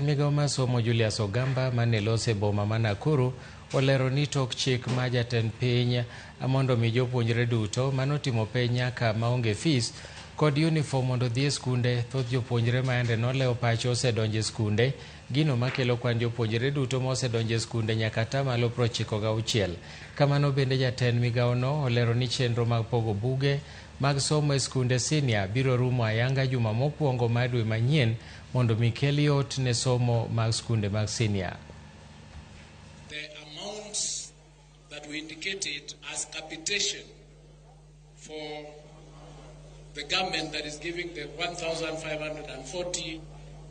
Jatend migao mar somo Julius Ogamba mane loso e boma ma Nakuru olero ni tok chik ma jatend piny mondo mi jopuonjre duto manotimo penj nyaka maonge fees kod uniform mondo odhi e skunde. Thoth jopuonjre ma yande nolewo pacho osedonjo e skunde, gino makelo kwan jopuonjre duto mosedonjo e skunde nyaka atamalo 96. Kamano bende jatend migawono olero ni chenro mag pogo buge mag somo e skunde sinia biro rumo ayanga juma mokwongo mar dwe manyien mondo mi kel yot ne somo mag skunde mag sinia. The amounts that we indicated as capitation for the government that is giving the 1,540,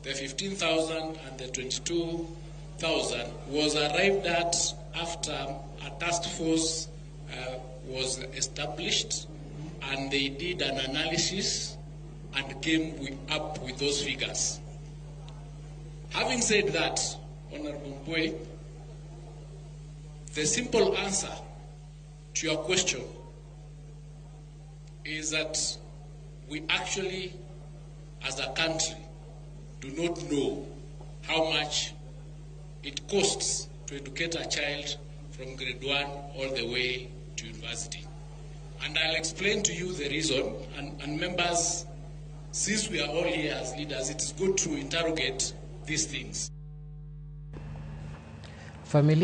the 15,000 and the 22,000 was arrived at after a task force was established, and they did an analysis and came up with those figures. Having said that, Honorable Mbwe, the simple answer to your question is that we actually, as a country, do not know how much it costs to educate a child from grade 1 all the way to university. And I'll explain to you the reason, and members, since we are all here as leaders, it is good to interrogate these things. Familia